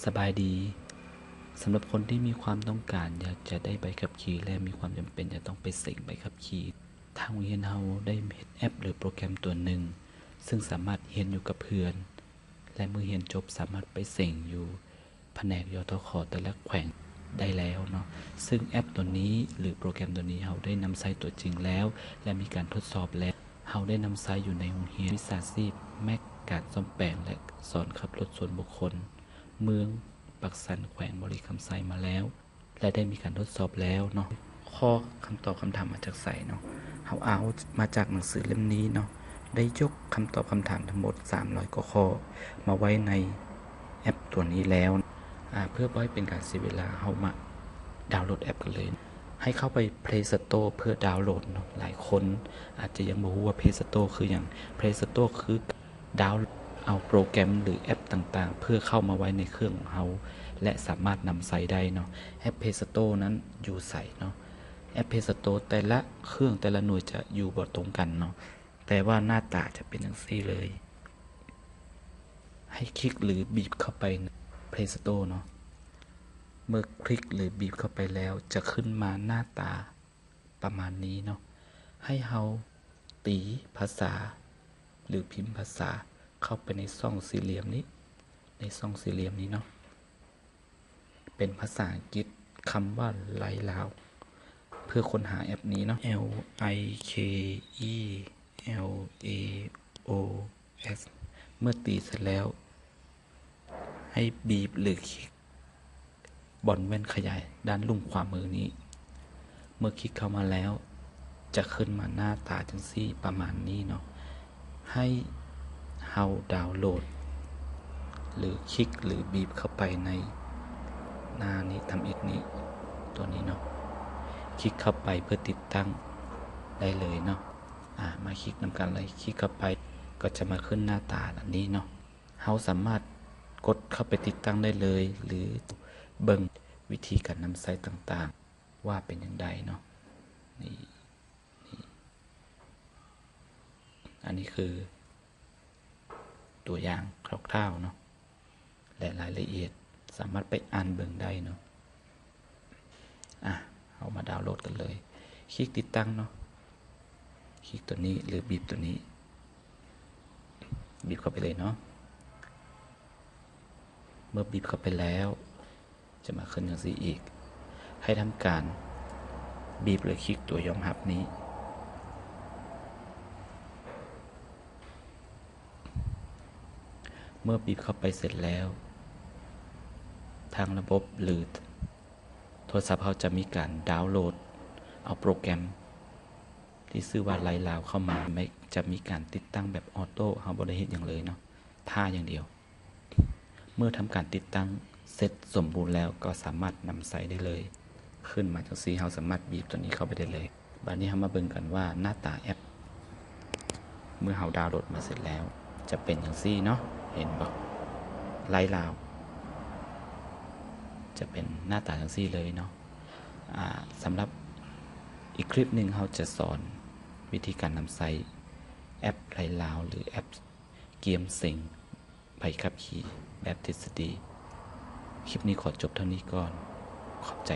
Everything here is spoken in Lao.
ສະບາຍດີ. ສຳລັບຄົນທີ່ມີຄວາມຕ້ອງການຢາກຈະໄດ້ໃບຂັບຂີ່ ແລະ ມີຄວາມຈຳເປັນຈະຕ້ອງໄປເສັງໃບຂັບຂີ່, ທາງໂຮງຮຽນເຮົາໄດ້ເຮັດແອັບ ຫຼື ໂປຣແກຣມຕົວໜຶ່ງ ເຊິ່ງສາມາດຮຽນຢູ່ກັບເຮືອນ ແລະ ເມື່ອຮຽນຈົບສາມາດໄປເສັງຢູ່ພະແນກ ຍທຂ ແຕ່ລະແຂວງໄດ້ແລ້ວເນາະ. ເຊິ່ງແອັບຕົວນີ້ ຫຼື ໂປຣແກຣມຕົວນີ້ ເຮົາໄດ້ນຳໃຊ້ຕົວຈິງແລ້ວ ແລະ ມີການທົດສອບແລ້ວ. ເຮົາໄດ້ນຳໃຊ້ຢູ່ໃນໂຮງຮຽນວິຊາຊີບແມັກ ການສ້ອມແປງ ແລະ ສອນຂັບລົດສ່ວນບຸກຄົນ ເມືອງປາກຊັນ ແຂວງບໍລິຄຳໄຊມາແລ້ວ ແລະ ໄດ້ມີການທົດສອບແລ້ວເນາະ. ຂໍ້ຄຳຕອບຄຳຖາມມາຈາກໃສເນາະ? ເຮົາເອົາມາຈາກໜັງສືເຫຼັ້ມນີ້ເນາະ, ໄດ້ຍົກຄຳຕອບຄຳຖາມທັງໝົດສາມຮ້ອຍກວ່າຂໍ້ມາໄວ້ໃນແອັບຕົວນີ້ແລ້ວ. ອາ ເພື່ອບໍ່ໃຫ້ເປັນການເສຍເວລາ, ເຮົາມາດາວໂຫຼດແອັບກັນເລີຍ. ໃຫ້ເຂົ້າໄປ Play Store ເພື່ອດາວໂຫຼດເນາະ. ຫຼາຍຄົນອາດຈະຍັງບໍ່ຮູ້ວ່າ Play Store ຄືຫຍັງ. Play Store ຄື ດາວເອົາໂປຣແກຣມ ຫຼື ແອັບຕ່າງໆ ເພື່ອເຂົ້າມາໄວ້ໃນເຄື່ອງຂອງເຮົາ ແລະ ສາມາດນຳໃຊ້ໄດ້ເນາະ. ແອັບ Play Store ນັ້ນຢູ່ໃສເນາະ? ແອັບ Play Store ແຕ່ລະເຄື່ອງແຕ່ລະໜ່ວຍຈະຢູ່ບໍ່ຕົງກັນເນາະ, ແຕ່ວ່າໜ້າຕາຈະເປັນຈັ່ງຊີ້ເລີຍ. ໃຫ້ຄລິກ ຫຼື ບີບເຂົ້າໄປໃນ Play Store ເນາະ. ເມື່ອຄລິກ ຫຼື ບີບເຂົ້າໄປແລ້ວ ຈະຂຶ້ນມາໜ້າຕາ ປະມານນີ້ເນາະ. ໃຫ້ເຮົາຕີພາສາ ຫຼື ພິມພາສາເຂົ້າໄປໃນຊ່ອງສີ່ຫຼ່ຽມນີ້, ໃນຊ່ອງສີ່ຫຼ່ຽມນີ້ເນາະ, ເປັນພາສາອັງກິດ ຄຳວ່າ Like Laos ເພື່ອຄົ້ນຫາແອັບນີ້ເນາະ, L I K E L A O S. ເມື່ອຕີເສັດແລ້ວ ໃຫ້ບີບ ຫຼື ຄລິກ ບ່ອນແວ່ນຂະຫຍາຍດ້ານລຸ່ມຂວາມືນີ້. ເມື່ອຄລິກເຂົ້າມາແລ້ວ ຈະຂຶ້ນມາໜ້າຕາຈັ່ງຊີ້ ປະມານນີ້ເນາະ. ໃຫ້ເຮົາດາວໂຫຼດ ຫຼື ຄລິກ ຫຼື ບີບເຂົ້າໄປໃນໜ້ານີ້ ທຳອິດນີ້ ຕົວນີ້ເນາະ, ຄລິກເຂົ້າໄປເພື່ອຕິດຕັ້ງໄດ້ເລີຍເນາະ. ອາ ມາຄລິກນຳກັນເລີຍ, ຄລິກເຂົ້າໄປກໍຈະມາຂຶ້ນໜ້າຕາແບບນີ້ເນາະ. ເຮົາສາມາດກົດເຂົ້າໄປຕິດຕັ້ງໄດ້ເລີຍ ຫຼື ເບິ່ງວິທີການນຳໃຊ້ຕ່າງໆ ວ່າເປັນຈັ່ງໃດເນາະ. ນີ້ ນີ້ ອັນນີ້ຄືຕົວຢ່າງຄ່າວໆເນາະ ແລະ ລາຍລະອຽດສາມາດໄປອ່ານເບິ່ງໄດ້ເນາະ. ອາ ເຮົາມາດາວໂຫຼດກັນເລີຍ. ຄລິກຕິດຕັ້ງເນາະ, ຄລິກຕົວນີ້ ຫຼື ບີບຕົວນີ້, ບີບເຂົ້າໄປເລີຍເນາະ. ເມື່ອບີບເຂົ້າໄປແລ້ວ ຈະມາຂຶ້ນຈັ່ງຊີ້ອີກ. ໃຫ້ທຳການບີບ ຫຼື ຄລິກຕົວຍອມຮັບນີ້. ເມື່ອບີບເຂົ້າໄປເສັດແລ້ວ, ທາງລະບົບ ຫຼື ໂທລະສັບເຮົາຈະມີການດາວໂຫຼດເອົາໂປຣແກຣມທີ່ຊື່ວ່າ Like Laos ເຂົ້າມາ, ຈະມີການຕິດຕັ້ງແບບອອໂຕ້, ເຮົາບໍ່ໄດ້ເຮັດຫຍັງເລີຍເນາະ, ຖ້າຢ່າງດຽວ. ເມື່ອທຳການຕິດຕັ້ງເສັດສົມບູນແລ້ວ ກໍສາມາດນຳໃຊ້ໄດ້ເລີຍ. ຂຶ້ນມາຈັ່ງຊີ້ ເຮົາສາມາດບີບຕົວນີ້ເຂົ້າໄປໄດ້ເລີຍ. ບາດນີ້ເຮົາມາເບິ່ງກັນວ່າໜ້າຕາແອັບ ເມື່ອເຮົາດາວໂຫຼດມາເສັດແລ້ວ ຈະເປັນຈັ່ງຊີ້ເນາະ, ເຫັນບໍ່? Like Laos ຈະເປັນໜ້າຕາຈັ່ງຊີ້ເລີຍເນາະ. ອາ ສຳລັບອີກຄລິບໜຶ່ງ ເຮົາຈະສອນວິທີການນຳໃຊ້ແອັບ Like Laos ຫຼື ແອັບກຽມເສັງໃບຂັບຂີ່ແບບທິດສະດີ. ຄລິບນີ້ຂໍຈົບເທົ່ານີ້ກ່ອນ. ຂອບໃຈ.